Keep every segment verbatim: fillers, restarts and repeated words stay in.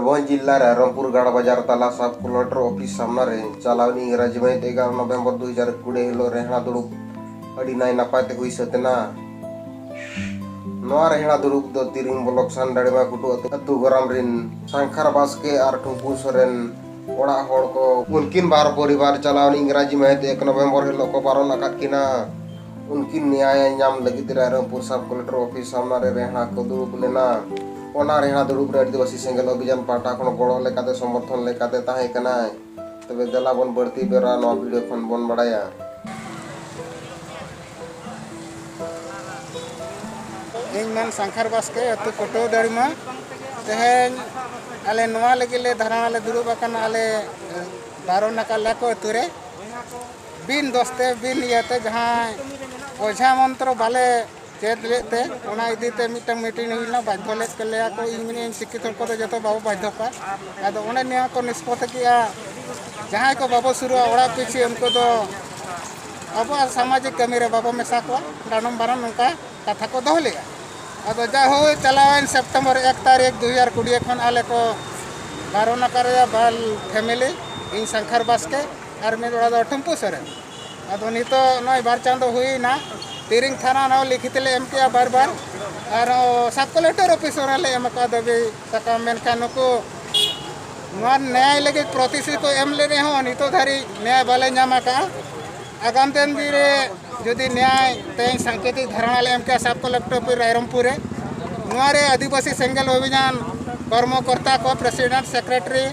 ᱱᱚᱣᱟ ᱡᱤᱞᱟ ᱨᱮ ᱨᱟᱭᱨᱚᱝᱯᱩᱨ ᱜᱟᱲ ᱵᱟᱡᱟᱨ ᱛᱟᱞᱟ ᱥᱟᱵ ᱠᱚᱞᱮᱠᱴᱚᱨ ᱚᱯᱷᱤᱥ ᱥᱟᱢᱱᱟ ᱨᱮ ᱪᱟᱞᱟᱣ ᱮᱱ ᱤᱝᱨᱟᱡᱤ ᱢᱟᱹᱦᱤᱛ ᱮᱜᱟᱨᱚ ᱱᱚᱵᱷᱮᱢᱵᱚᱨ ᱫᱩ ᱦᱟᱡᱟᱨ ᱠᱩᱲᱤ ᱦᱤᱞᱳᱜ ᱨᱮᱦᱲᱟ ᱫᱩᱲᱩᱵ ᱟᱹᱰᱤ ᱱᱟᱭ ᱱᱟᱯᱟᱭ ᱛᱮ ᱦᱩᱭ ᱥᱟᱹᱛ ᱮᱱᱟ᱾ ᱱᱚᱣᱟ ᱨᱮᱦᱲᱟ ᱫᱩᱲᱩᱵ ᱫᱚ ᱛᱤᱨᱤᱝ ᱵᱞᱚᱠ ᱥᱟᱱᱰᱟᱲᱤᱢᱟ ᱜᱷᱩᱴᱩ ᱟᱹᱛᱩ, ᱟᱹᱛᱩ ᱜᱚᱨᱟᱢ ᱨᱤᱱ ᱥᱟᱝᱠᱷᱟᱨ ᱵᱟᱥᱠᱮ ᱟᱨ ᱴᱷᱩᱝᱠᱩ ᱥᱚᱨᱮᱱ ᱚᱲᱟᱜ ᱦᱚᱲ ᱠᱚ ᱩᱱᱠᱤᱱ ᱵᱟᱨ ᱯᱚᱨᱤᱵᱟᱨ ᱪᱟᱞᱟᱣ ᱮᱱ ᱤᱝᱨᱟᱡᱤ ᱢᱟᱹᱦᱤᱛ ᱮᱠ ᱱᱚᱵᱷᱮᱢᱵᱚᱨ ᱦᱤᱞᱳᱜ ᱠᱚ ᱯᱟᱨᱚᱢ ᱟᱠᱟᱫ ᱠᱤᱱᱟ᱾ ᱩᱱᱠᱤᱱ ᱱᱮᱭᱟᱭ ᱧᱟᱢ ᱞᱟᱹᱜᱤᱫ ᱨᱟᱭᱨᱚᱝᱯᱩᱨ ᱥᱟᱵ ᱠᱚᱞᱮᱠᱴᱚᱨ ᱚᱯᱷᱤᱥ ᱥᱟᱢᱱᱟ ᱨᱮ ᱨᱮᱦᱲᱟ ᱠᱚ ᱫᱩᱲᱩᱵ ᱞᱮᱱᱟ᱾ ᱚᱱᱟ ᱨᱮᱦᱲᱟ ᱫᱩᱲᱩᱵ ᱨᱮ ᱟᱹᱫᱤᱵᱟᱹᱥᱤ ᱥᱮᱸᱜᱮᱞ ᱚᱵᱷᱤᱡᱟᱱ ᱯᱟᱦᱴᱟ ᱠᱷᱚᱱ ᱜᱚᱲᱚ ᱞᱮᱠᱟᱛᱮ, ᱥᱚᱢᱚᱨᱛᱷᱚᱱ ᱞᱮᱠᱟᱛᱮ ᱛᱟᱦᱮᱸ ᱠᱟᱱᱟᱭ᱾ ᱛᱚᱵᱮ ᱫᱮᱞᱟ ᱵᱚᱱ ᱵᱟᱹᱲᱛᱤ ᱵᱮᱣᱨᱟ ᱱᱚᱣᱟ ᱵᱷᱤᱰᱤᱭᱳ ᱠᱷᱚᱱ ᱵᱚᱱ ᱵᱟᱲᱟᱭᱟ᱾ ᱤᱧ ᱢᱮᱱ ᱥᱟᱝᱠᱷᱟᱨ ᱵᱟᱥᱠᱮ, ᱟᱹᱛᱩ ᱠᱚᱴᱳ ᱫᱟᱲᱤᱢᱟ᱾ ᱛᱮᱦᱮᱧ ᱟᱞᱮ ᱱᱚᱣᱟ ᱞᱟᱹᱜᱤᱫ ᱞᱮ ᱫᱷᱟᱨᱱᱟ ᱞᱮ ᱫᱩᱲᱩᱵ ᱟᱠᱟᱱᱟ, ᱟᱞᱮ ᱵᱟᱨᱚ ᱱᱟᱠᱟ ᱞᱮᱠᱚ ᱟᱹᱛᱩ ᱨᱮ᱾ ᱵᱤᱱ ᱫᱳᱥ ᱛᱮ, ᱵᱤᱱ ᱤᱭᱟᱹᱛᱮ, ᱡᱟᱦᱟᱸᱭ ᱚᱡᱷᱟ ᱢᱚᱱᱛᱨᱚ ᱵᱟᱞᱮ ᱪᱮᱫ ᱞᱮᱫ ᱛᱮ, ᱚᱱᱟ ᱤᱫᱤ ᱛᱮ ᱢᱤᱫᱴᱟᱝ ᱢᱤᱴᱤᱝ ᱦᱩᱭ ᱞᱮᱱᱟ, ᱵᱟᱫᱽᱫᱷᱚ ᱞᱮᱫ ᱠᱚ ᱞᱮᱭᱟ ᱠᱚ᱾ ᱤᱧ ᱢᱮᱱᱮᱫ ᱟᱹᱧ, ᱥᱤᱠᱠᱷᱤᱛ ᱦᱚᱲ ᱠᱚᱫᱚ ᱡᱚᱛᱚ ᱵᱟᱵᱚ ᱵᱟᱫᱽᱫᱷᱚ ᱠᱚᱣᱟ᱾ ᱟᱫᱚ ᱚᱸᱰᱮ ᱱᱤᱭᱟᱹ ᱠᱚ ᱱᱤᱥᱯᱚᱛᱤ ᱠᱮᱜᱼᱟ, ᱡᱟᱦᱟᱸᱭ ᱠᱚ ᱵᱟᱵᱚ ᱥᱩᱨᱩᱜᱼᱟ ᱚᱲᱟᱜ ᱯᱤᱪᱷᱤ, ᱩᱱᱠᱩ ᱫᱚ ᱟᱵᱚᱣᱟᱜ ᱥᱟᱢᱟᱡᱤᱠ ᱠᱟᱹᱢᱤ ᱨᱮ ᱵᱟᱵᱚ ᱢᱮᱥᱟ ᱠᱚᱣᱟ, ᱰᱟᱸᱰᱚᱢ ᱵᱟᱨᱚᱱ, ᱱᱚᱝᱠᱟ ᱠᱟᱛᱷᱟ ᱠᱚ ᱫᱚᱦᱚ ᱞᱮᱜᱼᱟ᱾ ᱟᱫᱚ ᱡᱟᱭᱦᱳᱠ, ᱪᱟᱞᱟᱣᱮᱱ ᱥᱮᱯᱴᱮᱢᱵᱚᱨ ᱮᱠ ᱛᱟᱹᱨᱤᱠᱷ ᱫᱩ ᱦᱟᱡᱟᱨ ᱠᱩᱲᱤ ᱠᱷᱚᱱ ᱟᱞᱮ ᱠᱚ ᱵᱟᱨᱚ ᱱᱟᱠᱟ ᱨᱮᱭᱟᱜ ᱵᱟᱨ ᱯᱷᱮᱢᱮᱞᱤ, ᱤᱧ ᱥᱟᱝᱠᱷᱟᱨ ᱵᱟᱥᱠᱮ ᱟᱨ ᱢᱤᱫ ᱚᱲᱟᱜ ᱫᱚ ᱴᱷᱩᱢᱯᱩ ᱥᱚᱨᱮᱱ᱾ ᱟᱫᱚ ᱱᱤᱛᱚᱜ ᱱᱚᱜᱼᱚᱭ ᱵᱟᱨ ᱪᱟᱸᱫᱚ ᱦᱩᱭᱮᱱᱟ, ᱛᱤᱨᱤᱝ ᱛᱷᱟᱱᱟ ᱨᱮᱦᱚᱸ ᱞᱤᱠᱷᱤᱛ ᱞᱮ ᱮᱢ ᱠᱮᱜᱼᱟ ᱵᱟᱨ ᱵᱟᱨ, ᱟᱨ ᱥᱟᱵ ᱠᱚᱞᱮᱠᱴᱚᱨ ᱚᱯᱷᱤᱥ ᱨᱮᱞᱮ ᱮᱢ ᱟᱠᱟᱫ ᱫᱟᱹᱵᱤ ᱥᱟᱠᱟᱢ᱾ ᱢᱮᱱᱠᱷᱟᱱ ᱱᱩᱠᱩ ᱱᱚᱣᱟ ᱱᱮᱭᱟᱭ ᱞᱟᱹᱜᱤᱫ ᱯᱨᱚᱛᱤᱥᱨᱩᱛᱤ ᱠᱚ ᱮᱢ ᱞᱮᱫ ᱨᱮᱦᱚᱸ ᱱᱤᱛᱚᱜ ᱫᱷᱟᱹᱨᱤᱡ ᱱᱮᱭᱟᱭ ᱵᱟᱞᱮ ᱧᱟᱢ ᱟᱠᱟᱫᱼᱟ᱾ ᱟᱜᱟᱢ ᱫᱤᱱ ᱫᱤᱱ ᱨᱮ ᱡᱩᱫᱤ ᱱᱮᱭᱟᱭ, ᱛᱮᱦᱮᱧ ᱥᱟᱝᱠᱮᱛᱤᱠ ᱫᱷᱟᱨᱱᱟ ᱞᱮ ᱮᱢ ᱠᱮᱜᱼᱟ ᱥᱟᱵ ᱠᱚᱞᱮᱠᱴᱚᱨ ᱨᱟᱭᱨᱚᱝᱯᱩᱨ ᱨᱮ, ᱱᱚᱣᱟ ᱨᱮ ᱟᱹᱫᱤᱵᱟᱹᱥᱤ ᱥᱮᱸᱜᱮᱞ ᱚᱵᱷᱤᱡᱟᱱ ᱠᱚᱨᱢᱚᱠᱚᱨᱛᱟ ᱠᱚ, ᱯᱨᱮᱥᱤᱰᱮᱱᱴ, ᱥᱮᱠᱨᱮᱴᱟᱨᱤ,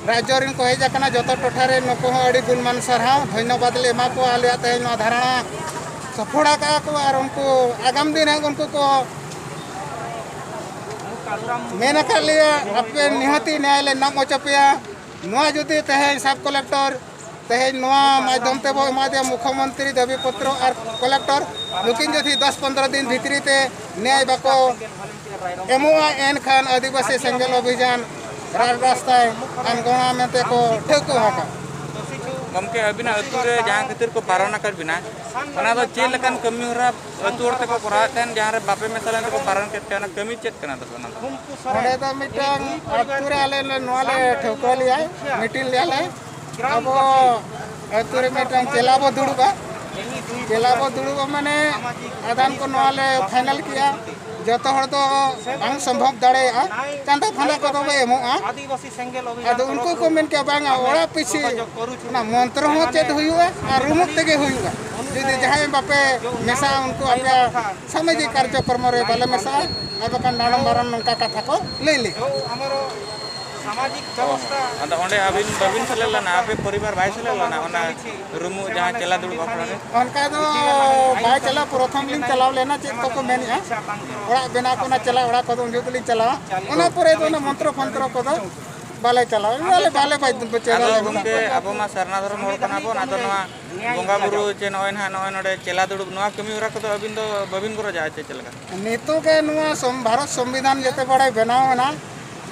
ᱨᱟᱡᱽᱡᱚ ᱨᱮᱱ ᱠᱚ ᱦᱮᱡ ᱟᱠᱟᱱᱟ, ᱡᱚᱛᱚ ᱴᱚᱴᱷᱟ ᱨᱮ ᱱᱩᱠᱩ ᱦᱚᱸ ᱟᱹᱰᱤ ᱜᱩᱱᱢᱟᱱ ᱥᱟᱨᱦᱟᱣ, ᱫᱷᱚᱱᱭᱚᱵᱟᱫ ᱞᱮ ᱮᱢᱟ ᱠᱚᱣᱟ᱾ ᱟᱞᱮᱭᱟᱜ ᱛᱮᱦᱮᱧ ᱱᱚᱣᱟ ᱫᱷᱟᱨᱱᱟ ᱥᱚᱯᱷᱚᱲ ᱟᱠᱟᱫᱼᱟ ᱠᱚ ᱟᱨ ᱩᱱᱠᱩ ᱟᱜᱟᱢ ᱫᱤᱱ ᱦᱚᱸ ᱩᱱᱠᱩ ᱠᱚ ᱢᱮᱱ ᱟᱠᱟᱫ ᱞᱮᱭᱟ, ᱟᱯᱮ ᱱᱤᱦᱟᱹᱛᱤ ᱱᱮᱭᱟᱭ ᱞᱮ ᱧᱟᱢ ᱦᱚᱪᱚ ᱯᱮᱭᱟ᱾ ᱱᱚᱣᱟ ᱡᱩᱫᱤ ᱛᱮᱦᱮᱧ ᱥᱟᱵ ᱠᱚᱞᱮᱠᱴᱚᱨ ᱛᱮᱦᱮᱧ ᱱᱚᱣᱟ ᱢᱟᱫᱽᱫᱷᱚᱢ ᱛᱮᱵᱚ ᱮᱢᱟ ᱫᱮᱭᱟ ᱢᱩᱠᱷᱭᱚᱢᱚᱱᱛᱨᱤ ᱫᱟᱹᱵᱤ ᱯᱚᱛᱨᱚ ᱟᱨ ᱠᱚᱞᱮᱠᱴᱚᱨ, ᱱᱩᱠᱤᱱ ᱡᱩᱫᱤ ᱫᱚᱥ ᱯᱚᱱᱫᱽᱨᱚ ᱫᱤᱱ ᱵᱷᱤᱛᱨᱤ ᱛᱮ ᱱᱮᱭᱟᱭ ᱵᱟᱠᱚ ᱮᱢᱚᱜᱼᱟ, ᱮᱱᱠᱷᱟᱱ ᱟᱹᱫᱤᱵᱟᱹᱥᱤ ᱥᱮᱸᱜᱮᱞ ᱚᱵᱷᱤᱡᱟᱱ ᱨᱟᱡᱽ ᱨᱟᱥᱛᱟᱭ ᱟᱬᱜᱚᱱᱟ ᱢᱮᱱᱛᱮ ᱠᱚ ᱴᱷᱟᱹᱣᱠᱟᱹ ᱟᱠᱟᱫ᱾ ᱜᱚᱢᱠᱮ, ᱟᱹᱵᱤᱱᱟᱜ ᱟᱹᱛᱩ ᱨᱮ ᱡᱟᱦᱟᱸ ᱠᱷᱟᱹᱛᱤᱨ ᱠᱚ ᱵᱟᱨᱚᱱ ᱟᱠᱟᱫ ᱵᱤᱱᱟ, ᱚᱱᱟ ᱫᱚ ᱪᱮᱫ ᱞᱮᱠᱟᱱ ᱠᱟᱹᱢᱤ ᱦᱚᱨᱟ ᱟᱹᱛᱩ ᱦᱚᱲ ᱛᱮᱠᱚ ᱠᱚᱨᱟᱣᱮᱫ ᱛᱟᱦᱮᱸᱱ, ᱡᱟᱦᱟᱸ ᱨᱮ ᱵᱟᱯᱮ ᱢᱮᱥᱟ ᱞᱮᱱ ᱛᱮᱠᱚ ᱵᱟᱨᱚᱱ ᱠᱮᱫ ᱯᱮᱭᱟ? ᱚᱱᱟ ᱠᱟᱹᱢᱤ ᱪᱮᱫ ᱠᱟᱱᱟ ᱛᱟᱯᱮ ᱚᱱᱟ ᱫᱚ? ᱚᱸᱰᱮ ᱫᱚ ᱢᱤᱫᱴᱟᱝ ᱟᱹᱛᱩ ᱨᱮ ᱟᱞᱮ ᱞᱮ, ᱱᱚᱣᱟ ᱞᱮ ᱴᱷᱟᱹᱣᱠᱟᱹ ᱞᱮᱭᱟ, ᱢᱤᱴᱤᱝ ᱞᱮᱭᱟ ᱞᱮ, ᱟᱵᱚ ᱟᱹᱛᱩ ᱨᱮ ᱢᱤᱫᱴᱟᱝ ᱪᱮᱞᱟ ᱵᱚ ᱫᱩᱲᱩᱵᱼᱟ᱾ ᱪᱮᱞᱟ ᱵᱚ ᱫᱩᱲᱩᱵᱼᱟ ᱢᱟᱱᱮ ᱟᱫᱷᱟᱱ ᱠᱚ ᱱᱚᱣᱟ ᱞᱮ ᱯᱷᱟᱭᱱᱟᱞ ᱠᱮᱜᱼᱟ, ᱡᱚᱛᱚ ᱦᱚᱲ ᱫᱚ ᱵᱟᱝ ᱥᱚᱢᱵᱷᱚᱵ ᱫᱟᱲᱮᱭᱟᱜᱼᱟ, ᱪᱟᱸᱫᱟ ᱯᱷᱟᱸᱫᱟ ᱠᱚᱫᱚ ᱵᱚ ᱮᱢᱚᱜᱼᱟ᱾ ᱟᱫᱚ ᱩᱱᱠᱩ ᱠᱚ ᱢᱮᱱ ᱠᱮᱜᱼᱟ, "ᱵᱟᱝᱟ, ᱚᱲᱟᱜ ᱯᱤᱪᱷᱤ ᱚᱱᱟ ᱢᱚᱱᱛᱨᱚ ᱦᱚᱸ ᱪᱮᱫ ᱦᱩᱭᱩᱜᱼᱟ ᱟᱨ ᱨᱩᱢᱩᱜ ᱛᱮᱜᱮ ᱦᱩᱭᱩᱜᱼᱟ, ᱡᱩᱫᱤ ᱡᱟᱦᱟᱸᱭ ᱵᱟᱯᱮ ᱢᱮᱥᱟᱜᱼᱟ ᱩᱱᱠᱩ ᱟᱯᱮᱭᱟᱜ ᱥᱟᱢᱟᱡᱤᱠ ᱠᱟᱨᱡᱚᱠᱨᱚᱢ ᱨᱮ ᱵᱟᱞᱮ ᱢᱮᱥᱟᱜᱼᱟ", ᱟᱨ ᱵᱟᱠᱷᱟᱱ ᱰᱟᱸᱰᱚᱢ ᱵᱟᱨᱚᱱ ᱱᱚᱝᱠᱟ ᱠᱟᱛᱷᱟ ᱠᱚ ᱞᱟᱹᱭ ᱞᱮᱜᱼᱟ᱾ ᱟᱫᱚ ᱚᱸᱰᱮ ᱟᱹᱵᱤᱱ ᱵᱟᱹᱵᱤᱱ ᱥᱮᱞᱮᱫ ᱞᱮᱱᱟ, ᱟᱯᱮ ᱯᱚᱨᱤᱵᱟᱨ ᱵᱟᱭ ᱥᱮᱞᱮᱫ ᱞᱮᱱᱟ ᱚᱱᱟ ᱨᱩᱢᱩᱜ ᱡᱟᱦᱟᱸ ᱪᱮᱞᱟ ᱫᱩᱲᱩᱵ ᱟᱠᱷᱲᱟ ᱨᱮ? ᱚᱱᱠᱟ ᱫᱚ ᱵᱟᱭ ᱪᱟᱞᱟᱣ, ᱯᱨᱚᱛᱷᱚᱢ ᱞᱤᱧ ᱪᱟᱞᱟᱣ ᱞᱮᱱᱟ, ᱪᱮᱫ ᱠᱚᱠᱚ ᱢᱮᱱᱮᱜᱼᱟ, ᱚᱲᱟᱜ ᱵᱮᱱᱟᱣ ᱠᱚ ᱚᱱᱟ ᱪᱟᱞᱟᱣ ᱚᱲᱟᱜ ᱠᱚᱫᱚ ᱩᱱ ᱡᱚᱦᱚᱜ ᱫᱚᱞᱤᱧ ᱪᱟᱞᱟᱣᱟ, ᱚᱱᱟ ᱯᱚᱨᱮ ᱫᱚ ᱚᱱᱟ ᱢᱚᱱᱛᱨᱚ ᱯᱷᱚᱱᱛᱨᱚ ᱠᱚᱫᱚ ᱵᱟᱞᱮ ᱪᱟᱞᱟᱣᱟ, ᱟᱞᱮ ᱵᱟᱞᱮ ᱵᱟᱫᱽᱫᱷᱚ ᱟᱫᱚ ᱪᱟᱞᱟᱣ ᱞᱮᱱᱟ᱾ ᱜᱚᱢᱠᱮ, ᱟᱵᱚ ᱢᱟ ᱥᱟᱨᱱᱟ ᱫᱷᱚᱨᱚᱢ ᱦᱚᱲ ᱠᱟᱱᱟ ᱵᱚᱱ, ᱟᱫᱚ ᱱᱚᱣᱟ ᱵᱚᱸᱜᱟ ᱵᱩᱨᱩ ᱪᱮ ᱱᱚᱜᱼᱚᱭ ᱱᱟᱦᱟᱜ ᱱᱚᱜᱼᱚᱭ ᱱᱚᱰᱮ ᱪᱮᱞᱟ ᱫᱩᱲᱩᱵ, ᱱᱚᱣᱟ ᱠᱟᱹᱢᱤ ᱦᱚᱨᱟ ᱠᱚᱫᱚ ᱟᱹᱵᱤᱱ ᱫᱚ ᱵᱟᱹᱵᱤᱱ ᱜᱚᱨᱚᱡᱟ ᱪᱮ ᱪᱮᱫ ᱞᱮᱠᱟ? ᱱᱤᱛᱚᱜ ᱜᱮ ᱱᱚᱣᱟ ᱥᱚᱢ-, ᱵᱷᱟᱨᱚᱛ ᱥᱚᱝᱵᱤᱫᱷᱟᱱ ᱡᱮᱛᱮ ᱵᱟᱲᱟᱭ ᱵᱮᱱᱟᱣ ᱮᱱᱟ,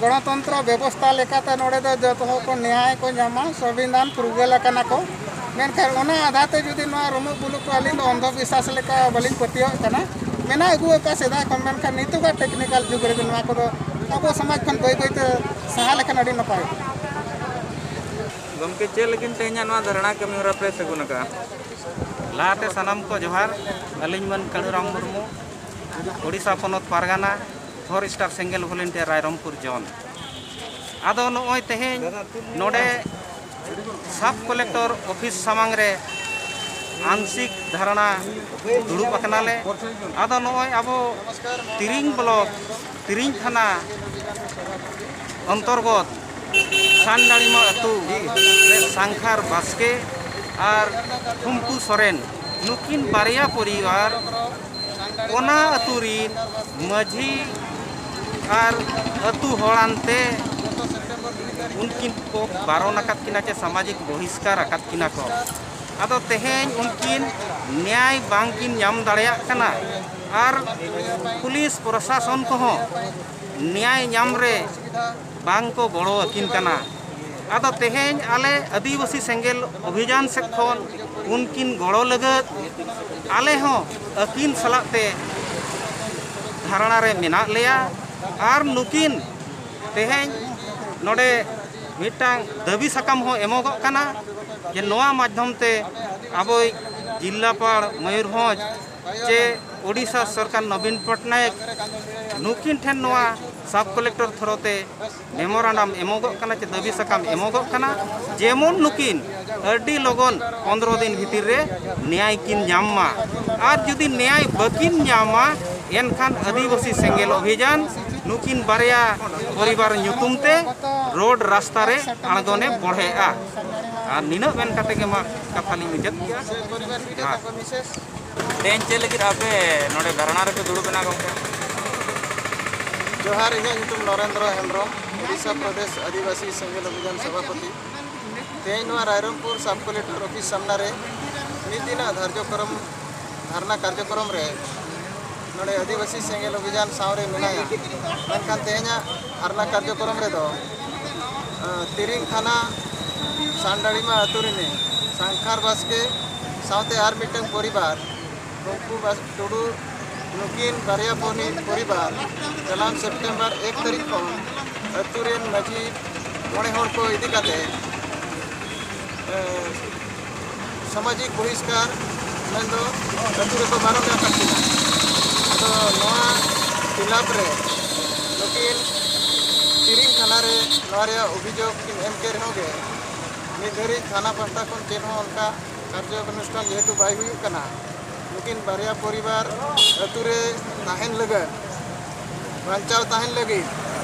ᱜᱚᱬᱚᱛᱚᱱᱛᱨᱚ ᱵᱮᱵᱚᱥᱛᱷᱟ ᱞᱮᱠᱟᱛᱮ ᱱᱚᱰᱮ ᱫᱚ ᱡᱚᱛᱚ ᱦᱚᱲ ᱠᱚ ᱱᱮᱭᱟᱭ ᱠᱚ ᱧᱟᱢᱟ, ᱥᱚᱝᱵᱤᱫᱷᱟᱱ ᱯᱷᱩᱨᱜᱟᱹᱞ ᱟᱠᱟᱱᱟ ᱠᱚ᱾ ᱢᱮᱱᱠᱷᱟᱱ ᱚᱱᱟ ᱟᱫᱷᱟᱨ ᱛᱮ ᱡᱩᱫᱤ ᱱᱚᱣᱟ ᱨᱩᱢᱩᱜ ᱵᱩᱞᱩᱜ ᱠᱚ, ᱟᱹᱞᱤᱧ ᱫᱚ ᱚᱱᱫᱷᱚ ᱵᱤᱥᱣᱟᱥ ᱞᱮᱠᱟ ᱵᱟᱹᱞᱤᱧ ᱯᱟᱹᱛᱭᱟᱹᱣᱟᱜ ᱠᱟᱱᱟ, ᱢᱮᱱᱟᱜ ᱟᱹᱜᱩ ᱟᱠᱟᱫ ᱥᱮᱫᱟᱭ ᱠᱷᱚᱱ, ᱢᱮᱱᱠᱷᱟᱱ ᱱᱤᱛᱚᱜᱟᱜ ᱴᱮᱠᱱᱤᱠᱟᱞ ᱡᱩᱜᱽ ᱨᱮᱫᱚ ᱱᱚᱣᱟ ᱠᱚᱫᱚ ᱟᱵᱚ ᱥᱚᱢᱟᱡᱽ ᱠᱷᱚᱱ ᱵᱟᱹᱭ ᱵᱟᱹᱭᱛᱮ ᱥᱟᱦᱟ ᱞᱮᱠᱷᱟᱱ ᱟᱹᱰᱤ ᱱᱟᱯᱟᱭᱚᱜᱼᱟ᱾ ᱜᱚᱢᱠᱮ, ᱪᱮᱫ ᱞᱟᱹᱜᱤᱫ ᱛᱮᱦᱮᱧᱟᱜ ᱱᱚᱣᱟ ᱫᱷᱟᱨᱱᱟ ᱠᱟᱹᱢᱤ ᱦᱚᱨᱟ ᱯᱮ ᱥᱟᱹᱜᱩᱱ ᱟᱠᱟᱫᱼᱟ? ᱞᱟᱦᱟᱛᱮ ᱥᱟᱱᱟᱢ ᱠᱚ ᱡᱚᱦᱟᱨ, ᱟᱹᱞᱤᱧ ᱢᱟᱹᱱ ᱠᱟᱹᱱᱩᱨᱟᱢ ᱢᱩᱨᱢᱩ, ᱳᱰᱤᱥᱟ ᱯᱚᱱᱚᱛ ᱯᱟᱨᱜᱟᱱᱟ, ᱯᱷᱳᱨ ᱥᱴᱟᱨ ᱥᱮᱸᱜᱮᱞ ᱵᱷᱚᱞᱮᱱᱴᱤᱭᱟᱨ ᱨᱟᱭᱨᱚᱝᱯᱩᱨ ᱡᱳᱱ᱾ ᱟᱫᱚ ᱱᱚᱜᱼᱚᱭ ᱛᱮᱦᱮᱧ ᱱᱚᱰᱮ ᱥᱟᱵ ᱠᱚᱞᱮᱠᱴᱚᱨ ᱚᱯᱷᱤᱥ ᱥᱟᱢᱟᱝ ᱨᱮ ᱟᱝᱥᱤᱠ ᱫᱷᱟᱨᱱᱟ ᱫᱩᱲᱩᱵ ᱟᱠᱟᱱᱟᱞᱮ᱾ ᱟᱫᱚ ᱱᱚᱜᱼᱚᱭ ᱟᱵᱚ ᱛᱤᱨᱤᱝ ᱵᱞᱚᱠ, ᱛᱤᱨᱤᱝ ᱛᱷᱟᱱᱟ ᱚᱱᱛᱚᱨᱜᱚᱛ ᱥᱟᱱᱰᱟᱲᱤᱢᱟ ᱟᱹᱛᱩ ᱨᱮ ᱥᱟᱝᱠᱷᱟᱨ ᱵᱟᱥᱠᱮ ᱟᱨ ᱠᱷᱩᱢᱯᱩ ᱥᱚᱨᱮᱱ, ᱱᱩᱠᱤᱱ ᱵᱟᱨᱭᱟ ᱯᱚᱨᱤᱵᱟᱨ ᱚᱱᱟ ᱟᱹᱛᱩ ᱨᱤᱱ ᱢᱟᱹᱡᱷᱤ ᱟᱨ ᱟᱹᱛᱩ ᱦᱚᱲᱟᱱᱛᱮ ᱩᱱᱠᱤᱱ ᱠᱚ ᱵᱟᱨᱚᱱ ᱟᱠᱟᱫ ᱠᱤᱱᱟ ᱪᱮ ᱥᱟᱢᱟᱡᱤᱠ ᱵᱚᱦᱤᱥᱠᱟᱨ ᱟᱠᱟᱫ ᱠᱤᱱᱟ ᱠᱚ᱾ ᱟᱫᱚ ᱛᱮᱦᱮᱧ ᱩᱱᱠᱤᱱ ᱱᱮᱭᱟᱭ ᱵᱟᱝᱠᱤᱱ ᱧᱟᱢ ᱫᱟᱲᱮᱭᱟᱜ ᱠᱟᱱᱟ ᱟᱨ ᱯᱩᱞᱤᱥ ᱯᱨᱚᱥᱟᱥᱚᱱ ᱠᱚᱦᱚᱸ ᱱᱮᱭᱟᱭ ᱧᱟᱢ ᱨᱮ ᱵᱟᱝ ᱠᱚ ᱜᱚᱲᱚ ᱟᱹᱠᱤᱱ ᱠᱟᱱᱟ᱾ ᱟᱫᱚ ᱛᱮᱦᱮᱧ ᱟᱞᱮ ᱟᱹᱫᱤᱵᱟᱹᱥᱤ ᱥᱮᱸᱜᱮᱞ ᱚᱵᱷᱤᱡᱟᱱ ᱥᱮᱫ ᱠᱷᱚᱱ ᱩᱱᱠᱤᱱ ᱜᱚᱲᱚ ᱞᱟᱹᱜᱤᱫ ᱟᱞᱮ ᱦᱚᱸ ᱟᱹᱠᱤᱱ ᱥᱟᱞᱟᱜ ᱛᱮ ᱫᱷᱟᱨᱱᱟ ᱨᱮ ᱢᱮᱱᱟᱜ ᱞᱮᱭᱟ᱾ ᱟᱨ ᱱᱩᱠᱤᱱ ᱛᱮᱦᱮᱧ ᱱᱚᱰᱮ ᱢᱤᱫᱴᱟᱝ ᱫᱟᱹᱵᱤ ᱥᱟᱠᱟᱢ ᱦᱚᱸ ᱮᱢᱚᱜᱚᱜ ᱠᱟᱱᱟ ᱡᱮ ᱱᱚᱣᱟ ᱢᱟᱫᱽᱫᱷᱚᱢ ᱛᱮ ᱟᱵᱚᱭᱤᱡ ᱡᱤᱞᱟᱯᱟᱲ ᱢᱚᱭᱩᱨᱵᱷᱚᱸᱡᱽ ᱪᱮ ᱳᱰᱤᱥᱟ ᱥᱚᱨᱠᱟᱨ ᱱᱚᱵᱤᱱ ᱯᱚᱴᱱᱟᱭᱮᱠ ᱱᱩᱠᱤᱱ ᱴᱷᱮᱱ ᱱᱚᱣᱟ ᱥᱟᱵ ᱠᱚᱞᱮᱠᱴᱚᱨ ᱛᱷᱚᱨᱚ ᱛᱮ ᱢᱮᱢᱳᱨᱟᱱᱰᱟᱢ ᱮᱢᱚᱜᱚᱜ ᱠᱟᱱᱟ ᱪᱮ ᱫᱟᱹᱵᱤ ᱥᱟᱠᱟᱢ ᱮᱢᱚᱜᱚᱜ ᱠᱟᱱᱟ, ᱡᱮᱢᱚᱱ ᱱᱩᱠᱤᱱ ᱟᱹᱰᱤ ᱞᱚᱜᱚᱱ ᱯᱚᱱᱫᱽᱨᱚ ᱫᱤᱱ ᱵᱷᱤᱛᱤᱨ ᱨᱮ ᱱᱮᱭᱟᱭ ᱠᱤᱱ ᱧᱟᱢ ᱢᱟ᱾ ᱟᱨ ᱡᱩᱫᱤ ᱱᱮᱭᱟᱭ ᱵᱟᱹᱠᱤᱱ ᱧᱟᱢᱟ, ᱮᱱᱠᱷᱟᱱ ᱟᱹᱫᱤᱵᱟᱹᱥᱤ ᱥᱮᱸᱜᱮᱞ ᱚᱵᱷᱤᱡᱟᱱ ᱱᱩᱠᱤᱱ ᱵᱟᱨᱭᱟ ᱯᱚᱨᱤᱵᱟᱨ ᱧᱩᱛᱩᱢ ᱛᱮ ᱨᱳᱰ ᱨᱟᱥᱛᱟ ᱨᱮ ᱟᱬᱜᱚᱱᱮ ᱵᱚᱲᱦᱮᱜᱼᱟ᱾ ᱟᱨ ᱱᱤᱱᱟᱹᱜ ᱢᱮᱱ ᱠᱟᱛᱮ ᱜᱮ ᱢᱟ ᱠᱟᱛᱷᱟ ᱞᱤᱧ ᱢᱩᱪᱟᱹᱫ ᱠᱮᱜᱼᱟ᱾ ᱡᱚᱦᱟᱨ᱾ ᱛᱮᱦᱮᱧ ᱪᱮᱫ ᱞᱟᱹᱜᱤᱫ ᱟᱯᱮ ᱱᱚᱰᱮ ᱫᱷᱟᱨᱱᱟ ᱨᱮᱯᱮ ᱫᱩᱲᱩᱵ ᱮᱱᱟ ᱜᱚᱢᱠᱮ? ᱡᱚᱦᱟᱨ, ᱤᱧᱟᱹᱜ ᱧᱩᱛᱩᱢ ᱱᱚᱨᱮᱱᱫᱨᱚ ᱦᱮᱢᱵᱨᱚᱢ, ᱳᱰᱤᱥᱟ ᱯᱨᱚᱫᱮᱥ ᱟᱹᱫᱤᱵᱟᱹᱥᱤ ᱥᱮᱸᱜᱮᱞ ᱚᱵᱷᱤᱡᱟᱱ ᱥᱚᱵᱷᱟᱯᱚᱛᱤ᱾ ᱛᱮᱦᱮᱧ ᱱᱚᱣᱟ ᱨᱟᱭᱨᱚᱝᱯᱩᱨ ᱥᱟᱵ ᱠᱚᱞᱮᱠᱴᱚᱨ ᱚᱯᱷᱤᱥ ᱥᱟᱢᱱᱟ ᱨᱮ ᱢᱤᱫ ᱫᱤᱱᱟᱜ ᱫᱷᱟᱨᱡᱚ ᱠᱚᱨᱚᱢ, ᱫᱷᱟᱨᱱᱟ ᱠᱟᱨᱡᱚᱠᱨᱚᱢ ᱨᱮ ᱱᱚᱰᱮ ᱟᱹᱫᱤᱵᱟᱹᱥᱤ ᱥᱮᱸᱜᱮᱞ ᱚᱵᱷᱤᱡᱟᱱ ᱥᱟᱶ ᱨᱮ ᱢᱮᱱᱟᱭᱟ᱾ ᱢᱮᱱᱠᱷᱟᱱ ᱛᱮᱦᱮᱧᱟᱜ ᱫᱷᱟᱨᱱᱟ ᱠᱟᱨᱡᱚᱠᱨᱚᱢ ᱨᱮᱫᱚ, ᱟᱸ, ᱛᱤᱨᱤᱝ ᱛᱷᱟᱱᱟ ᱥᱟᱱᱰᱟᱲᱤᱢᱟ ᱟᱹᱛᱩ ᱨᱤᱱᱤᱡ ᱥᱟᱝᱠᱷᱟᱨ ᱵᱟᱥᱠᱮ ᱥᱟᱶᱛᱮ ᱟᱨ ᱢᱤᱫᱴᱟᱝ ᱯᱚᱨᱤᱵᱟᱨ ᱨᱩᱢᱯᱩ ᱵᱟᱥ-, ᱴᱩᱰᱩ ᱱᱩᱠᱤᱱ ᱵᱟᱨᱭᱟ ᱯᱚᱨᱤ-, ᱯᱚᱨᱤᱵᱟᱨ ᱡᱟᱱᱟᱢ ᱥᱮᱯᱴᱮᱢᱵᱚᱨ ᱮᱠ ᱛᱟᱹᱨᱤᱠᱷ ᱠᱷᱚᱱ ᱟᱹᱛᱩ ᱨᱮᱱ ᱢᱟᱹᱡᱷᱤ ᱢᱚᱬᱮ ᱦᱚᱲ ᱠᱚ ᱤᱫᱤ ᱠᱟᱛᱮ, ᱮ, ᱥᱟᱢᱟᱡᱤᱠ ᱵᱚᱦᱤᱥᱠᱟᱨ ᱢᱮᱱᱫᱚ ᱟᱹᱛᱩ ᱨᱮᱠᱚ ᱵᱟᱨᱚᱱ ᱟᱠᱟᱫ ᱠᱤᱱᱟ᱾ ᱟᱫᱚ ᱱᱚᱣᱟ ᱠᱷᱤᱞᱟᱯ ᱨᱮ ᱱᱩᱠᱤᱱ ᱛᱤᱨᱤᱝ ᱛᱷᱟᱱᱟ ᱨᱮ ᱱᱚᱣᱟ ᱨᱮᱭᱟᱜ ᱚᱵᱷᱤᱡᱳᱜᱽ ᱠᱤᱱ ᱮᱢ ᱠᱮᱫ ᱨᱮᱦᱚᱸ ᱜᱮ ᱱᱤᱛ ᱫᱷᱟᱹᱨᱤᱡ ᱛᱷᱟᱱᱟ ᱯᱟᱦᱴᱟ ᱠᱷᱚᱱ ᱪᱮᱫ ᱦᱚᱸ ᱚᱱᱠᱟ ᱠᱟᱨᱡᱚ ᱚᱱᱩᱥᱴᱷᱟᱱ ᱡᱮᱦᱮᱛᱩ ᱵᱟᱭ ᱦᱩᱭᱩᱜ ᱠᱟᱱᱟ, ᱱᱩᱠᱤᱱ ᱵᱟᱨᱭᱟ ᱯᱚᱨᱤᱵᱟᱨ ᱟᱹᱛᱩ ᱨᱮ ᱛᱟᱦᱮᱱ ᱞᱟᱹᱜᱤᱫ, ᱵᱟᱧᱪᱟᱣ ᱛᱟᱦᱮᱱ ᱞᱟᱹᱜᱤᱫ,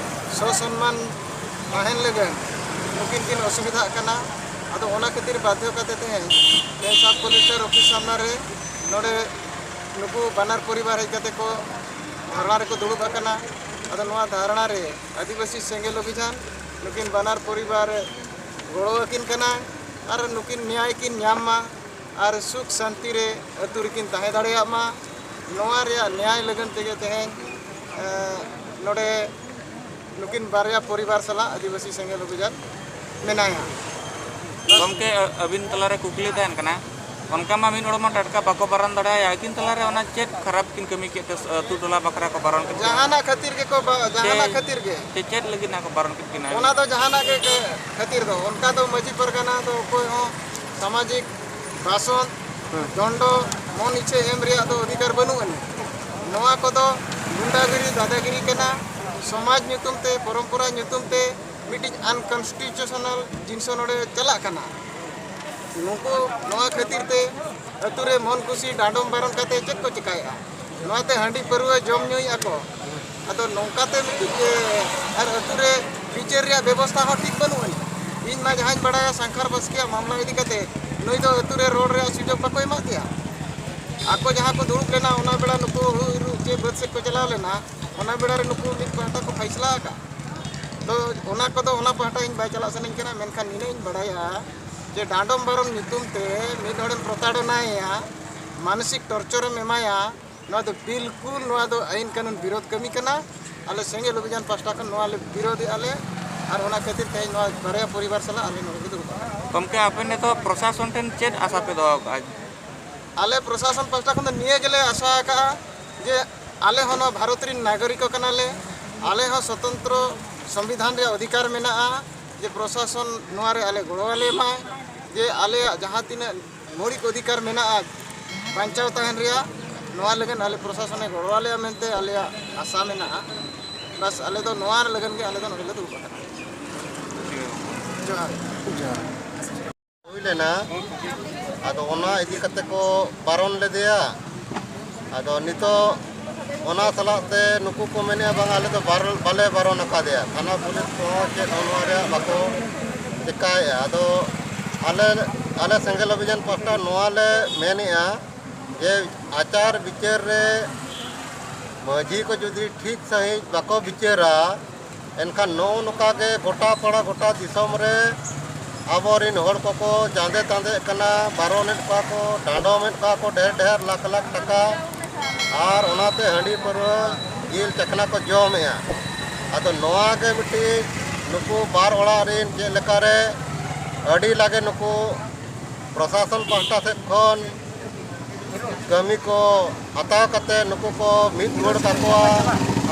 ᱥᱚᱥᱚᱱᱢᱟᱱ ᱛᱟᱦᱮᱱ ᱞᱟᱹᱜᱤᱫ ᱱᱩᱠᱤᱱ ᱠᱤᱱ ᱚᱥᱩᱵᱤᱫᱷᱟᱜ ᱠᱟᱱᱟ᱾ ᱟᱫᱚ ᱚᱱᱟ ᱠᱷᱟᱹᱛᱤᱨ ᱵᱟᱫᱽᱫᱷᱚ ᱠᱟᱛᱮ ᱛᱮᱦᱮᱧ ᱥᱟᱵ ᱠᱚᱞᱮᱠᱴᱚᱨ ᱚᱯᱷᱤᱥ ᱥᱟᱢᱱᱟ ᱨᱮ ᱱᱚᱰᱮ ᱱᱩᱠᱩ ᱵᱟᱱᱟᱨ ᱯᱚᱨᱤᱵᱟᱨ ᱦᱮᱡ ᱠᱟᱛᱮ ᱠᱚ ᱫᱷᱟᱨᱱᱟ ᱨᱮᱠᱚ ᱫᱩᱲᱩᱵ ᱟᱠᱟᱱᱟ᱾ ᱟᱫᱚ ᱱᱚᱣᱟ ᱫᱷᱟᱨᱱᱟ ᱨᱮ ᱟᱹᱫᱤᱵᱟᱹᱥᱤ ᱥᱮᱸᱜᱮᱞ ᱚᱵᱷᱤᱡᱟᱱ ᱱᱩᱠᱤᱱ ᱵᱟᱱᱟᱨ ᱯᱚᱨᱤᱵᱟᱨ ᱜᱚᱲᱚ ᱟᱹᱠᱤᱱ ᱠᱟᱱᱟ ᱟᱨ ᱱᱩᱠᱤᱱ ᱱᱮᱭᱟᱭ ᱠᱤᱱ ᱧᱟᱢ ᱢᱟ ᱟᱨ ᱥᱩᱠ ᱥᱟᱱᱛᱤ ᱨᱮ ᱟᱹᱛᱩ ᱨᱮᱠᱤᱱ ᱛᱟᱦᱮᱸ ᱫᱟᱲᱮᱭᱟᱜ ᱢᱟ᱾ ᱱᱚᱣᱟ ᱨᱮᱭᱟᱜ ᱱᱮᱭᱟᱭ ᱞᱟᱹᱜᱤᱫ ᱛᱮᱜᱮ ᱛᱮᱦᱮᱧ, ᱮ, ᱱᱚᱰᱮ ᱱᱩᱠᱤᱱ ᱵᱟᱨᱭᱟ ᱯᱚᱨᱤᱵᱟᱨ ᱥᱟᱞᱟᱜ ᱟᱹᱫᱤᱵᱟᱹᱥᱤ ᱥᱮᱸᱜᱮᱞ ᱚᱵᱷᱤᱡᱟᱱ ᱢᱮᱱᱟᱭᱟ᱾ ᱜᱚᱢᱠᱮ, ᱟᱹᱵᱤᱱ ᱛᱟᱞᱟᱨᱮ ᱠᱩᱠᱞᱤ ᱛᱟᱦᱮᱱ ᱠᱟᱱᱟ, ᱚᱱᱠᱟ ᱢᱟ ᱢᱤᱫ ᱦᱚᱲ ᱢᱟ ᱴᱟᱴᱠᱟ ᱵᱟᱠᱚ ᱵᱟᱨᱚᱱ ᱫᱟᱲᱮᱭᱟᱭᱟ, ᱟᱹᱠᱤᱱ ᱛᱟᱞᱟᱨᱮ ᱚᱱᱟ ᱪᱮᱫ ᱠᱷᱟᱨᱟᱯ ᱠᱤᱱ ᱠᱟᱹᱢᱤ ᱠᱮᱫ ᱛᱮ ᱟᱹᱛᱩ ᱴᱚᱞᱟ ᱵᱟᱠᱷᱨᱟ ᱠᱚ ᱵᱟᱨᱚᱱ ᱠᱮᱫ ᱠᱤᱱᱟ? ᱡᱟᱦᱟᱱᱟᱜ ᱠᱷᱟᱹᱛᱤᱨ ᱜᱮᱠᱚ ᱵᱟ-, ᱡᱟᱦᱟᱱᱟᱜ ᱪᱮ-, ᱠᱷᱟᱹᱛᱤᱨ ᱜᱮ᱾ ᱪᱮ-, ᱪᱮᱫ ᱞᱟᱹᱜᱤᱫ ᱱᱟᱜ ᱠᱚ ᱵᱟᱨᱚᱱ ᱠᱮᱫ ᱠᱤᱱᱟ? ᱚᱱᱟ ᱫᱚ ᱡᱟᱦᱟᱱᱟᱜ ᱜᱮ ᱠᱷᱟᱹᱛᱤᱨ ᱫᱚ, ᱚᱱᱠᱟ ᱫᱚ ᱢᱟᱹᱡᱷᱤ ᱯᱟᱨᱜᱟᱱᱟ ᱫᱚ ᱚᱠᱚᱭ ᱦᱚᱸ ᱥᱟᱢᱟᱡᱤᱠ ᱵᱷᱟᱥᱚᱱ, ᱦᱮᱸ᱾ ᱫᱚᱱᱰᱚ, ᱢᱚᱱ ᱤᱪᱪᱷᱟᱹ ᱮᱢ ᱨᱮᱭᱟᱜ ᱫᱚ ᱚᱫᱷᱤᱠᱟᱨ ᱵᱟᱹᱱᱩᱜ ᱟᱹᱱᱤᱡ᱾ ᱱᱚᱣᱟ ᱠᱚᱫᱚ ᱜᱩᱱᱰᱟᱜᱤᱨᱤ, ᱫᱟᱫᱟᱜᱤᱨᱤ ᱠᱟᱱᱟ᱾ ᱥᱚᱢᱟᱡᱽ ᱧᱩᱛᱩᱢ ᱛᱮ, ᱯᱚᱨᱚᱢᱯᱚᱨᱟ ᱧᱩᱛᱩᱢ ᱛᱮ ᱢᱤᱫᱴᱤᱡ unconstitutional ᱡᱤᱱᱤᱥ ᱱᱚᱰᱮ ᱪᱟᱞᱟᱜ ᱠᱟᱱᱟ᱾ ᱱᱩᱠᱩ ᱱᱚᱣᱟ ᱠᱷᱟᱹᱛᱤᱨ ᱛᱮ ᱟᱹᱛᱩ ᱨᱮ ᱢᱚᱱ ᱠᱩᱥᱤ ᱰᱟᱸᱰᱚᱢ ᱵᱟᱨᱚᱱ ᱠᱟᱛᱮ ᱪᱮᱫ ᱠᱚ ᱪᱮᱠᱟᱭᱮᱫᱼᱟ? ᱱᱚᱣᱟᱛᱮ ᱦᱟᱺᱰᱤ ᱯᱟᱹᱨᱣᱟᱹ ᱡᱚᱢ ᱧᱩᱭᱮᱫᱼᱟ ᱠᱚ᱾ ᱟᱫᱚ ᱱᱚᱝᱠᱟᱛᱮ ᱢᱤᱫᱴᱤᱡ, ᱮ, ᱟᱨ ᱟᱹᱛᱩ ᱨᱮ ᱵᱤᱪᱟᱹᱨ ᱨᱮᱭᱟᱜ ᱵᱮᱵᱚᱥᱛᱷᱟ ᱦᱚᱸ ᱴᱷᱤᱠ ᱵᱟᱹᱱᱩᱜ ᱟᱹᱱᱤᱡ᱾ ᱤᱧ ᱢᱟ ᱡᱟᱦᱟᱸᱧ ᱵᱟᱲᱟᱭᱟ, ᱥᱟᱝᱠᱷᱟᱨ ᱵᱟᱥᱠᱮᱭᱟᱜ ᱢᱟᱢᱞᱟ ᱤᱫᱤ ᱠᱟᱛᱮ ᱱᱩᱭ ᱫᱚ ᱟᱹᱛᱩ ᱨᱮ ᱨᱚᱲ ᱨᱮᱭᱟᱜ ᱥᱩᱡᱳᱜᱽ ᱵᱟᱠᱚ ᱮᱢᱟᱫ ᱫᱮᱭᱟ᱾ ᱟᱠᱚ ᱡᱟᱦᱟᱸ ᱠᱚ ᱫᱩᱲᱩᱵ ᱞᱮᱱᱟ, ᱚᱱᱟ ᱵᱮᱲᱟ ᱱᱩᱠᱩ ᱦᱩᱲᱩ ᱤᱨ ᱪᱮ ᱵᱟᱹᱫᱽ ᱥᱮᱫ ᱠᱚ ᱪᱟᱞᱟᱣ ᱞᱮᱱᱟ, ᱚᱱᱟ ᱵᱮᱲᱟ ᱨᱮ ᱱᱩᱠᱩ ᱢᱤᱫ ᱯᱟᱦᱴᱟ ᱠᱚ ᱯᱷᱟᱭᱥᱞᱟ ᱟᱠᱟᱫ᱾ ᱛᱚ ᱚᱱᱟ ᱠᱚᱫᱚ, ᱚᱱᱟ ᱯᱟᱦᱴᱟ ᱤᱧ ᱵᱟᱭ ᱪᱟᱞᱟᱜ ᱥᱟᱱᱟᱧ ᱠᱟᱱᱟ, ᱢᱮᱱᱠᱷᱟᱱ ᱱᱤᱱᱟᱹᱜ ᱤᱧ ᱵᱟᱲᱟᱭᱟ ᱡᱮ ᱰᱟᱸᱰᱚᱢ ᱵᱟᱨᱚᱱ ᱧᱩᱛᱩᱢ ᱛᱮ ᱢᱤᱫ ᱦᱚᱲᱮᱢ ᱯᱨᱚᱛᱟᱲᱚᱱᱟᱭᱮᱭᱟ, ᱢᱟᱱᱚᱥᱤᱠ torture ᱮᱢ ᱮᱢᱟᱭᱟ, ᱱᱚᱣᱟ ᱫᱚ ᱵᱤᱞᱠᱩᱞ, ᱱᱚᱣᱟ ᱫᱚ ᱟᱹᱭᱤᱱ ᱠᱟᱹᱱᱩᱱ ᱵᱤᱨᱳᱫᱷ ᱠᱟᱹᱢᱤ ᱠᱟᱱᱟ᱾ ᱟᱞᱮ ᱥᱮᱸᱜᱮᱞ ᱚᱵᱷᱤᱡᱟᱱ ᱯᱟᱦᱴᱟ ᱠᱷᱚᱱ ᱱᱚᱣᱟ ᱞᱮ ᱵᱤᱨᱳᱫᱷᱮᱜᱼᱟ ᱞᱮ, ᱟᱨ ᱚᱱᱟ ᱠᱷᱟᱹᱛᱤᱨ ᱛᱮᱦᱮᱧ ᱱᱚᱣᱟ ᱵᱟᱨᱭᱟ ᱯᱚᱨᱤᱵᱟᱨ ᱥᱟᱞᱟᱜ ᱟᱞᱮ ᱱᱚᱰᱮ ᱞᱮ ᱫᱩᱲᱩᱵ ᱟᱠᱟᱱᱟ᱾ ᱜᱚᱢᱠᱮ, ᱟᱯᱮ ᱱᱤᱛᱚᱜ ᱯᱨᱚᱥᱟᱥᱚᱱ ᱴᱷᱮᱱ ᱪᱮᱫ ᱟᱥᱟ ᱯᱮ ᱫᱚᱦᱚ ᱟᱠᱟᱫᱼᱟ? ᱟᱞᱮ ᱯᱨᱚᱥᱟᱥᱚᱱ ᱯᱟᱦᱴᱟ ᱠᱷᱚᱱ ᱫᱚ ᱱᱤᱭᱟᱹ ᱜᱮᱞᱮ ᱟᱥᱟ ᱟᱠᱟᱫᱼᱟ ᱡᱮ ᱟᱞᱮ ᱦᱚᱸ ᱱᱚᱣᱟ ᱵᱷᱟᱨᱚᱛ ᱨᱮᱱ ᱱᱟᱜᱚᱨᱤᱠ ᱠᱟᱱᱟᱞᱮ, ᱟᱞᱮ ᱦᱚᱸ ᱥᱚᱛᱚᱱᱛᱨᱚ ᱥᱚᱝᱵᱤᱫᱷᱟᱱ ᱨᱮᱭᱟᱜ ᱚᱫᱷᱤᱠᱟᱨ ᱢᱮᱱᱟᱜᱼᱟ ᱡᱮ ᱯᱨᱚᱥᱟᱥᱚᱱ ᱱᱚᱣᱟ ᱨᱮ ᱟᱞᱮ ᱜᱚᱲᱚ ᱟᱞᱮ ᱢᱟᱭ, ᱡᱮ ᱟᱞᱮᱭᱟᱜ ᱡᱟᱦᱟᱸ ᱛᱤᱱᱟᱹᱜ ᱢᱳᱣᱞᱤᱠ ᱚᱫᱷᱤᱠᱟᱨ ᱢᱮᱱᱟᱜᱼᱟ ᱵᱟᱧᱪᱟᱣ ᱛᱟᱦᱮᱱ ᱨᱮᱭᱟᱜ, ᱱᱚᱣᱟ ᱞᱟᱹᱜᱤᱫ ᱟᱞᱮ ᱯᱨᱚᱥᱟᱥᱚᱱᱮ ᱜᱚᱲᱚ ᱟᱞᱮᱭᱟ ᱢᱮᱱᱛᱮ ᱟᱞᱮᱭᱟᱜ ᱟᱥᱟ ᱢᱮᱱᱟᱜᱼᱟ᱾ ᱵᱟᱥ, ᱟᱞᱮ ᱫᱚ ᱱᱚᱣᱟ ᱞᱟᱹᱜᱤᱫ ᱜᱮ ᱟᱞᱮ ᱫᱚ ᱱᱚᱰᱮ ᱞᱮ ᱫᱩᱲᱩᱵ ᱟᱠᱟᱱᱟ᱾ ᱡᱚᱦᱟᱨ᱾ ᱡᱚᱦᱟᱨ᱾ ᱦᱩᱭ ᱞᱮᱱᱟ᱾ ᱟᱫᱚ ᱚᱱᱟ ᱤᱫᱤ ᱠᱟᱛᱮ ᱠᱚ ᱵᱟᱨᱚᱱ ᱞᱮᱫᱮᱭᱟ᱾ ᱟᱫᱚ ᱱᱤᱛᱚᱜ ᱚᱱᱟ ᱥᱟᱞᱟᱜ ᱛᱮ ᱱᱩᱠᱩ ᱠᱚ ᱢᱮᱱᱮᱫᱼᱟ, "ᱵᱟᱝ, ᱟᱞᱮ ᱫᱚ ᱵᱟᱨ-, ᱵᱟᱞᱮ ᱵᱟᱨᱚᱱ ᱟᱠᱟᱫᱮᱭᱟ, ᱛᱷᱟᱱᱟ ᱯᱩᱞᱤᱥ ᱠᱚᱦᱚᱸ ᱪᱮᱫ ᱦᱚᱸ ᱱᱚᱣᱟ ᱨᱮᱭᱟᱜ ᱵᱟᱠᱚ ᱪᱮᱠᱟᱭᱮᱫᱼᱟ᱾" ᱟᱫᱚ ᱟᱞᱮ, ᱟᱞᱮ ᱥᱮᱸᱜᱮᱞ ᱚᱵᱷᱤᱡᱟᱱ ᱯᱟᱦᱴᱟ ᱱᱚᱣᱟ ᱞᱮ ᱢᱮᱱᱮᱫᱼᱟ ᱡᱮ ᱟᱪᱟᱨ ᱵᱤᱪᱟᱹᱨ ᱨᱮ ᱢᱟᱹᱡᱷᱤ ᱠᱚ ᱡᱩᱫᱤ ᱴᱷᱤᱠ ᱥᱟᱺᱦᱤᱡ ᱵᱟᱠᱚ ᱵᱤᱪᱟᱹᱨᱟ, ᱮᱱᱠᱷᱟᱱ ᱱᱚᱜᱼᱚ ᱱᱚᱝᱠᱟ ᱜᱮ ᱜᱚᱴᱟ ᱯᱟᱲᱟ ᱜᱚᱴᱟ ᱫᱤᱥᱚᱢ ᱨᱮ ᱟᱵᱚᱨᱤᱱ ᱦᱚᱲ ᱠᱚᱠᱚ ᱪᱟᱸᱫᱮ ᱛᱟᱸᱫᱮᱜ ᱠᱟᱱᱟ, ᱵᱟᱨᱚᱱᱮᱫ ᱠᱚᱣᱟ ᱠᱚ, ᱰᱟᱸᱰᱚᱢᱮᱫ ᱠᱚᱣᱟ ᱠᱚ ᱰᱷᱮᱨ ᱰᱷᱮᱨ ᱞᱟᱠᱷ ᱞᱟᱠᱷ ᱴᱟᱠᱟ, ᱟᱨ ᱚᱱᱟᱛᱮ ᱦᱟᱺᱰᱤ ᱯᱟᱹᱨᱣᱟᱹ ᱡᱤᱞ ᱪᱟᱠᱷᱱᱟ ᱠᱚ ᱡᱚᱢᱮᱜᱼᱟ᱾ ᱟᱫᱚ ᱱᱚᱣᱟ ᱜᱮ ᱢᱤᱫᱴᱤᱡ ᱱᱩᱠᱩ ᱵᱟᱨ ᱚᱲᱟᱜ ᱨᱮᱱ ᱪᱮᱫ ᱞᱮᱠᱟᱨᱮ ᱟᱹᱰᱤ ᱞᱟᱜᱮ ᱱᱩᱠᱩ ᱯᱨᱚᱥᱟᱥᱚᱱ ᱯᱟᱦᱴᱟ ᱥᱮᱫ ᱠᱷᱚᱱ ᱠᱟᱹᱢᱤ ᱠᱚ ᱦᱟᱛᱟᱣ ᱠᱟᱛᱮ ᱱᱩᱠᱩ ᱠᱚ ᱢᱤᱫ ᱨᱩᱣᱟᱹᱲ ᱠᱟᱠᱚᱣᱟ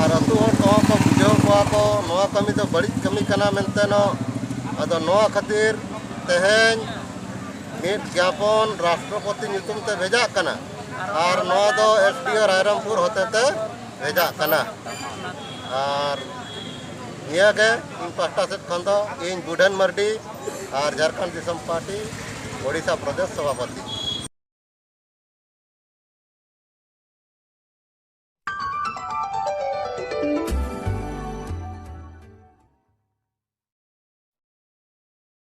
ᱟᱨ ᱟᱹᱛᱩ ᱦᱚᱲ ᱠᱚᱦᱚᱸ ᱠᱚ ᱵᱩᱡᱷᱟᱹᱣ ᱠᱚᱣᱟ ᱠᱚ ᱱᱚᱣᱟ ᱠᱟᱹᱢᱤ ᱫᱚ ᱵᱟᱹᱲᱤᱡ ᱠᱟᱹᱢᱤ ᱠᱟᱱᱟ ᱢᱮᱱᱛᱮ ᱱᱚ᱾ ᱟᱫᱚ ᱱᱚᱣᱟ ᱠᱷᱟᱹᱛᱤᱨ ᱛᱮᱦᱮᱧ ᱢᱤᱫ ᱜᱮᱭᱟᱯᱚᱱ ᱨᱟᱥᱴᱨᱚᱯᱚᱛᱤ ᱧᱩᱛᱩᱢ ᱛᱮ ᱵᱷᱮᱡᱟᱜ ᱠᱟᱱᱟ ᱟᱨ ᱱᱚᱣᱟ ᱫᱚ ᱮᱥ ᱰᱤ ᱳ ᱨᱟᱭᱨᱚᱝᱯᱩᱨ ᱦᱚᱛᱮᱛᱮ ᱵᱷᱮᱡᱟᱜ ᱠᱟᱱᱟ᱾ ᱟᱨ ᱱᱤᱭᱟᱹᱜᱮ ᱤᱧ ᱯᱟᱦᱴᱟ ᱥᱮᱫ ᱠᱷᱚᱱ ᱫᱚ ᱤᱧ ᱵᱩᱰᱷᱟᱹᱱ ᱢᱟᱨᱰᱤ ᱟᱨ ᱡᱷᱟᱲᱠᱷᱚᱸᱰ ᱫᱤᱥᱚᱢ ᱯᱟᱨᱴᱤ ᱳᱰᱤᱥᱟ ᱯᱨᱚᱫᱮᱥ ᱥᱚᱵᱷᱟᱯᱚᱛᱤ᱾